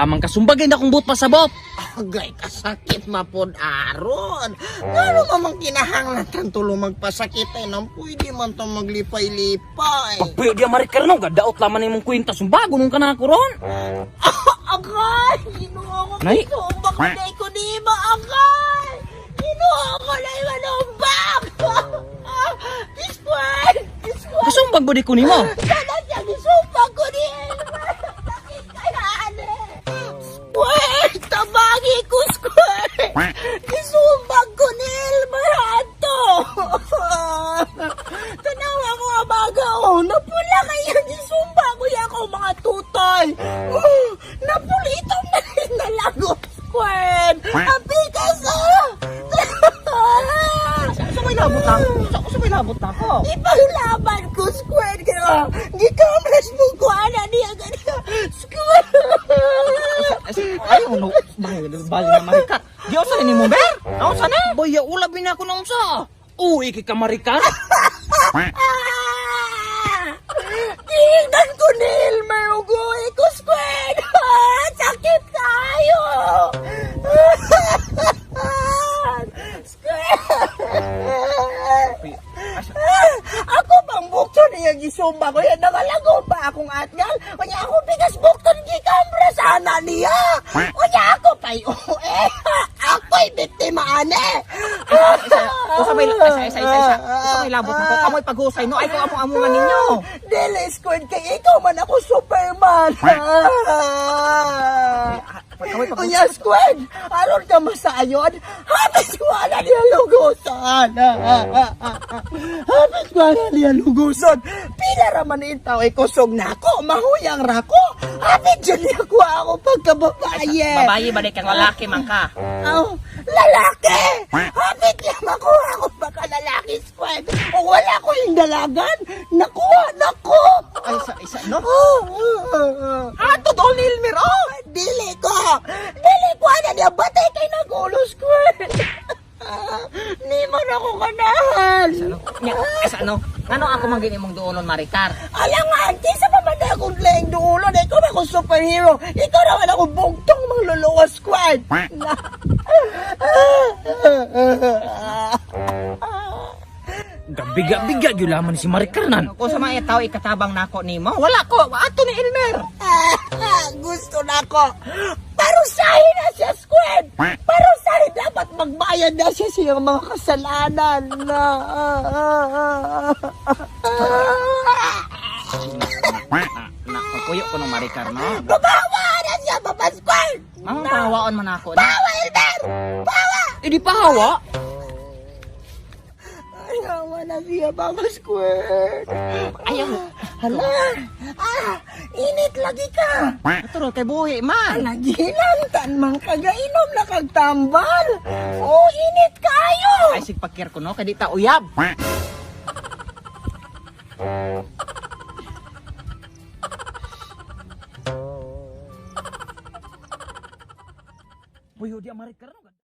Lamang kasumbagin akong buot pasabot. Agay, kasakit mapod aron. Ngano mamang kinahanglan tan tulo magpasakit ay nang pwede man to maglipay-lipay. Pagpuyo diya Maricar no, gadaot laman imong kwenta sumbago nung kana ko ron. Agay! Ginoo ko, Nay. kisumbak na ko di ba, agay! Ginoo ko na imanumbak! Kiskwal! Kiskwal! Kasumbag ba di ko nimo? Sana siya gisumbak ko ni Elmer! Sakit kaya, ane! Square! Tabagi ko, Square! Gisumbag ko ni Elmer ato! Tanawa ko abaga, oh! Napula kaya gisumba ko ya ako mga tutol! Oh, napulitom na rin nalago, Square! Abigas, oh! Sa may labot na. Sa may labot na ako. Ipaglaban ko, Square! Kaya, gikamras mo ko, ana niya, ganyan. Square! Ay, ano? Bali na Maricar. Di usa ni mo, Ber? Nausa na? Baya ulabi na ako nang unsa. Uwi kay ka Maricar. Ah! Tingnan ko ni Elmer Ugoy ko, Square! Ah, sakit kayo! Square! Ako bang bukton niya gisumba ko yan? Nakalago ba akong atgal? Unya ako bigas bukton gikamra sana niya! Unya ako pa'y eh! Ako'y biktima ane! Usa may isa isa isa isa. Usa may labot na ko. Kamoy paghusay no. Ay ko among amungan ninyo. Dili, Squid, kay ikaw man ako Superman. Kamoy paghusay. Unya, Squid, aron ka masayon, hapit ko na niya lugusan. Hapit ko na niya lugusan. Pila raman itaw ay kusog na ako, mahuyang rako. Hapit dyan niya ko ako pagkababaye. Babaye ba di kang lalaki man ka? Oh, lalaki! Hapit niya makuha ako baka lalaki, Squid. O wala ko yung dalagan. Nakuha, nako! Ay isa isa no. Oh, Ah, totoo ni Elmer oh. Dili ko! Dili ko ana niya batay kay nagulo, Squid! Ni man ako kanahan! Nya, isa no. Ngano ako man gini imong duolon Maricar? Alangan, kisa pa man akong laing duulon, ikaw na akong superhero, ikaw naman ako bugtong mangluluwa, Squad! Gabiga-biga gyud laman si Maricar nan. Kung sa mga tao ikatabang nako nimo, wala ko. Ato ni Elmer. Gusto na ako. Parusahin na siya, Squid! Parusahin! Dapat magbayad na siya sa iyong mga kasalanan. Na, pagpuyo ko no Maricar no. Babawa na siya, Papa Squid! Mamang pahawaon man ako. No? Bawa, Elmer! Bawa! Idi pahawa. Ayaw na siya, Papa Squid. Ayaw. Hala! Ah! Init lagi ka! Atro kay buhi man. Nagilantan man kagainom na kagtambal! Oh, init kayo! Ay sig pakir ko no kay di ta uyab. Puyo diya Maricar no.